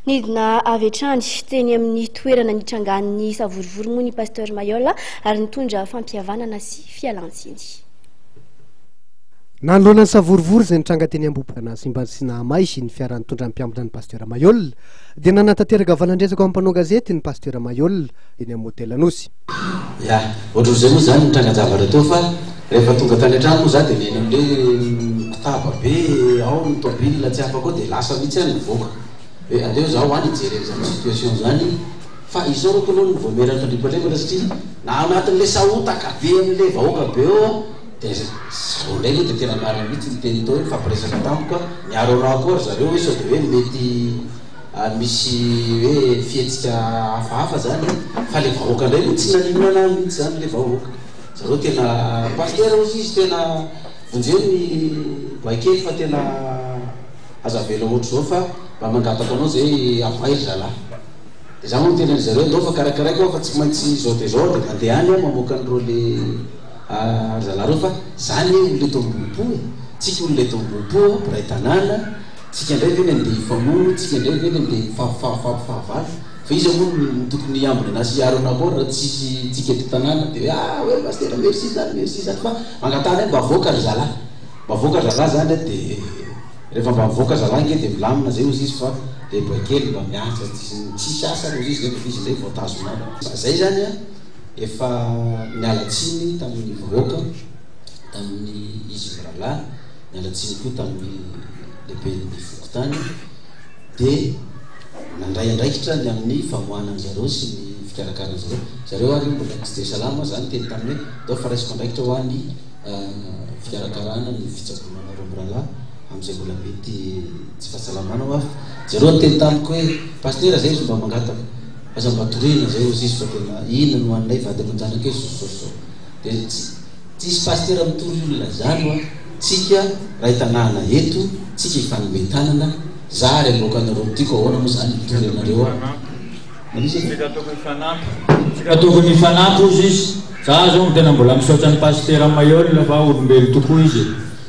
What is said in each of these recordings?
Nidina avy hatrany teny amin'ny toerana nitrangan'ny savorovoro moa ny Pasteur Mailhol ary nitondra fampihavanana sy fialantsiny. Nanoloana ny savorovoro izay nitranga teny Ambohipo nahasimba sy nahamay ny fiara nitondra ny mpiambina ny Pasteur Mailhol dia nanatanteraka valan-dresaka ho an'ny mpanao gazety ny Pasteur Mailhol eny amin'ny Hotel Anosy. Ya, ohatran'izay moa izany ny trangan-javatra teo fa rehefa tonga tany an-trano moa za dia neno an'le mitaba be ao ny tôbila tsy afaka ao dia lasa mihitsy aho nivoaka. Hoe aleo zaho any hijery an'izany situation izany fa isaorako aloha ny vaomieran'ny fandriampahalemana satria na ao anatin'ilay sahotaka be amin'ilay vahoaka be ao aho dia zareo indray aloha dia tena marina mihitsy ny teny tao hoe nifampiresaka tamiko aho, niaro anah koa ry zareo hoe sao dia hoe mety misy hoe fihetsika hafahafa zany fa ilay vahoaka indray aloha tsy naninona anah mihitsy zany ilay vahoaka, zareo tena pasitera hozy izy tena vonjeo ny boay kely fa tena Aza avela ohatr'izao fa mba mangataka anao zay avoay ry zalahy. De za moa miteny an-dry zareo ndao fa karakaraiko aho fa tsy maintsy izao de izao aho de mandeha any aho mamoaka an'ireo le ry zalahy ireo fa za anie olona eto Ambohipo e! Tsika olona eto Ambohipo a, mpiray tanàna, tsika indray ve ny andeha hifamono, tsika indray ve ny andeha hifampifahavalo, fa iza moa no tokony hiambina anah sy hiaro anah koa raha tsisy tsika eto tanàna, de hoe ah hoe pasitera merci zany merci zany fa mangatahana hoe mba avoaka ry zalahy, mba avoaka ry zalahy zany a de. Rehefa mba mivoaka zalahy nge de milamina zay ozy izy fa le boay kely mba miasa tsisy asa ozy izy nefa izy ndray voatazona ao. Zay zany an efa niala tsiny tamin'ny vahoaka tamin'ny izy mirahalahy, niala tsiny koa tamin'ny lehiben'ny fokontany de nandray andraikitra ny amin'ny famoahana an'zareo sy ny fikarakarana an'zareo. Zareo ary mbola tsy de salama, za niteny taminy hoe ndao fa raisiko andraikitra hoa ny fikarakarana ny fitsaboana anareo mirahalahy amin'izay mbola mety tsy fahasalamana hoa jereo niteny tamiko hoe pasitera zay izy mba mangataka aza mba torina zay ozy izy fa tena inona no haninay vady aman-janaka eo zao zao de tsy tsisy pasitera mitory olona zany hoa tsika ray tanàna eto tsika hifanome tanana za ary aloaka anareo tiako ahoana moa zany mitory anareo aho. Tsika tokony hifanampy. Tsika tokony hifanampy ozy izy. Za zao tena mbola misaotra an'i Pasitera Mailhol fa olombelo tokoa izy e.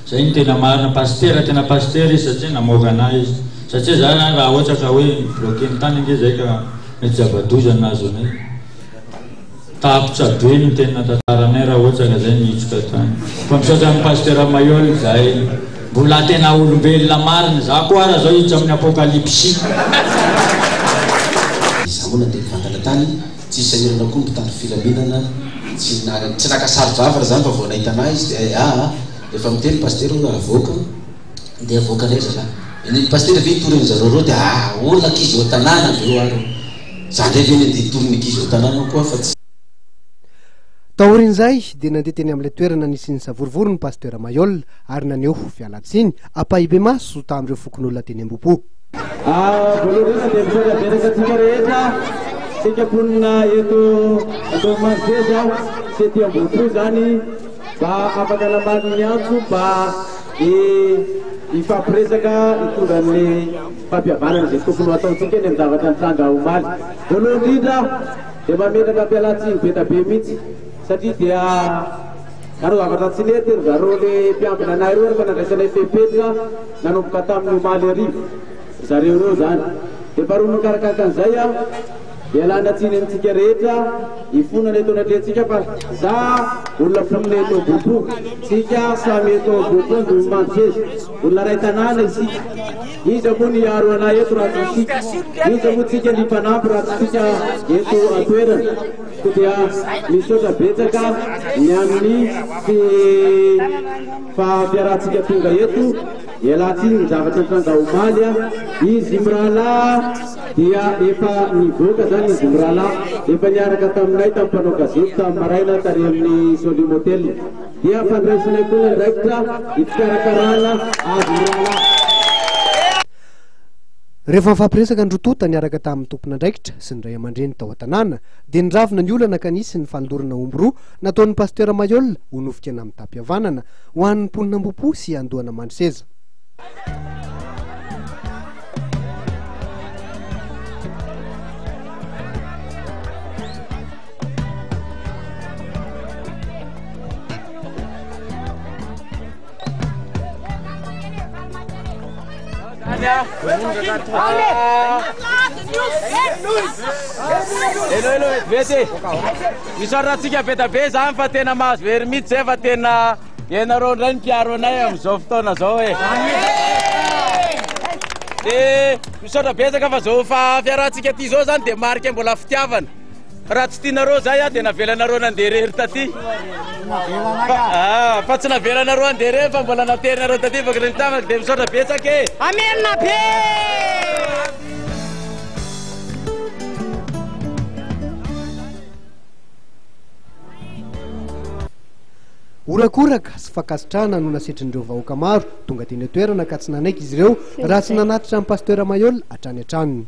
Zay no tena marina. Pasitera tena pasitera izy satria namoaka anah izy. Satria za zany raha ohatra ka hoe ni-bloquer ny tany ange zay ka mety zava-doza ny nahazo anay. Tapitra be ny tena tantaranay raha ohatra ka zay nihitsoka tany. Fa misaotra an'i Pasteur Mailhol zahay. Mbola tena olombelona marina. Za koa ara zao hiditra amin'ny apokalypsy. Izaho moa nandeha nivantana tany, tsy sahirana koa ny mpitandro filaminana, tsy tsy naka saro-javatra izany fa vao nahita anah izy dia aa rehefa miteny pasitera hoe avoaka dia avoaka indray zalahy. Ny pasitera ve hitory an'zareo reo dia ahoana ankizy eo an-tanàna avy eo ary. Za ndray ve ny andeha hitory ny ankizy eo an-tanàna ao koa fa tsy. Taorian'izay dia nandeha teny amin'ilay toerana nisian'ny savorovoro ny Pasteur Mailhol ary naneho fialan-tsiny ampahibemaso tamin'ireo fokonolona teny Ambohipo. Voalohany indrindra dia misaotra betsaka antsika rehetra, tsika mponina eto Antohomandroseza sy ety Ambohipo izany mba afaka namaly ny antso mba hifampiresaka hitondra ny fampihavanana izay tokony ho ataontsika ny amin'ny zavatra nitranga omaly. Voalohany indrindra dia mametraka fialantsiny be da be mihitsy satria dia nanao zavatra tsy nety ry zareo le mpiambina anay ireo rehefa nandraisanay fepetra nanomboka tamin'ny omaly hariva ry zareo ireo izany. Dia faharoa mikarakaka an'izay aho Ialana tsiny amintsika rehetra hifonana eto anatrehantsika fa za olona mponina eto Ambohipo, tsika samy eto Ambohipo Ambohimandroseza, olona ray tanàna isika, iza moa ny hiaro anay eto raha tsy isika, iza moa tsika ny hifanampy raha tsy tsika eto an-toerana, koa dia misaotra betsaka ny amin'ny fi fahampiarahantsika tonga eto, ialatsiny ny zavatra nitranga omaly, izy mirahalahy. Dia efa nivoaka zany izy mirahalahy, efa niaraka taminay tamin'ny mpanao gazety tamin'ny maraina tary amin'ny Solium Hotel. Dia fandraisinay koa ny andraikitra ny fikarakarana azy mirahalahy. Rehefa nifampiresaka ny roa tonta niaraka tamin'ny tompon'andraikitra sy ny ray aman-dreny tao an-tanàna dia niravona ny olana ka nisy ny fanolorana omby roa nataon'ny Pasteur Mailhol ho nofon-kena mitam-pihavanana ho an'ny mponina Ambohipo sy Andohanamandroseza. Hello hello vetivety e! Misaotra antsika be da be zany fa tena mahazo hery mihitsy zay fa tena ianareo indray ny mpiaro anay amin'izao fotoana zao e! De misaotra betsaka fa zao fa fiarahantsika aty zao zany de marika mbola fitiavana. Raha tsy tianareo zay aho de navelanareo nandeha irery taty. Fa, ah, fa tsy navelanareo handeha irery fa mbola naterinareo taty vokatry ny fitiavana de misaotra betsaka e! Amen be! Horakoraka sy fankasitrahana no nasetrin'ireo vahoaka maro tonga teny an-toerana ka tsy nanaiky izy ireo raha tsy nanatitra an'i Pasteur Mailhol hatrany an-tranony.